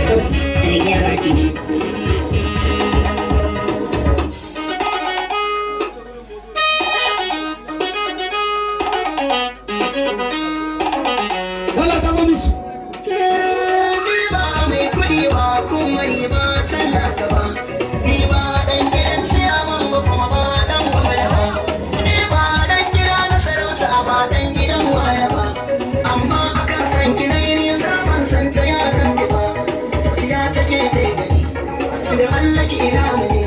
Sauti daga Gyara TV. Wala ta musu. Ni ba mai kudi ba, kuma ni ba talaka ba. Ni ba dan gidan ciyaman ba, kuma ba dan gwamna ba. Ni ba dan gida na sarauta ba, dan gidan wani ba. Amma akan san ki na yi nisa, ban san ta ya zambi ba. Zuciya take zai gani da Allah ki ina mu ne.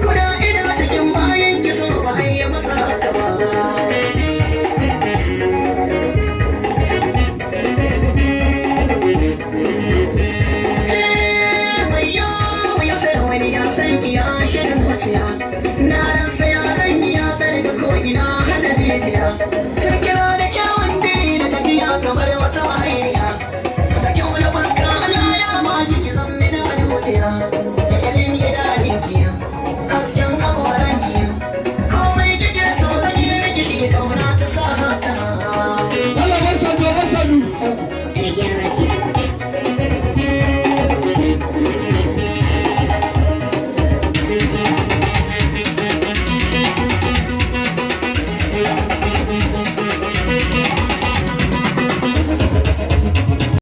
Kuna ina cikin bayan ki so ba a yi masa haka ba. Wayo, wayo, sarauniya, san ki ya shiga zuciya. Na